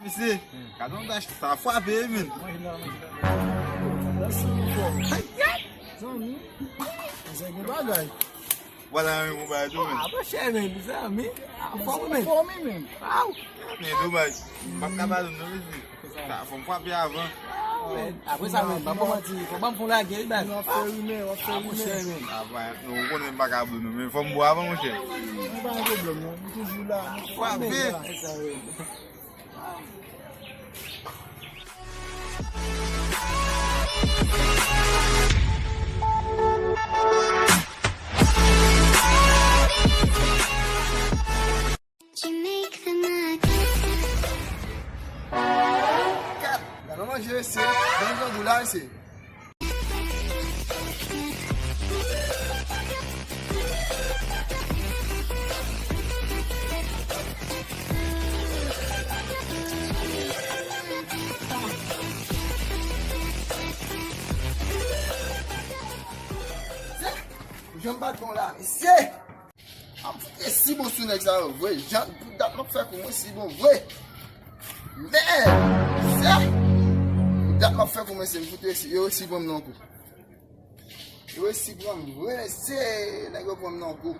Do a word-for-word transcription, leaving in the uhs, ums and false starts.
Mesye, gade yon dach, sa frape, wi, men. Zanmi, se gen bagay. Vwala, yon bon bagay tou, men. Ah, monchè, men, zanmi. Ah, fò, men. Fò, men, men. Ah, men domaj. M p ap ka pale non, mesye. Sa, fò m frape avan. Ah, men. Apre sa, men, pa bon manti. Fò ban m fon lage, wi, baz. Nou ap fè rimè, w ap fè rimè. Ah, monchè, men. Ah, non, ou konnen m pa ka blo non, men fò m bwè avan, monchè. Mwen pa gen pwoblèm, non. M toujou la. Frape. Sa, men. Gad, gad, manje, mesye. Ban grangou la, mesye. Jan m bat bon la, mesye! M fout resi bon sou nèg sa yo vre. Jan, pou dat m ap fè kou mwen si bon vre. Men, mesye! Pou dat m ap fè kou mwen se m fout resi, yo resi pran m nan kou. Yo resi pran m vre, mesye! Nèg yo pran m nan kou.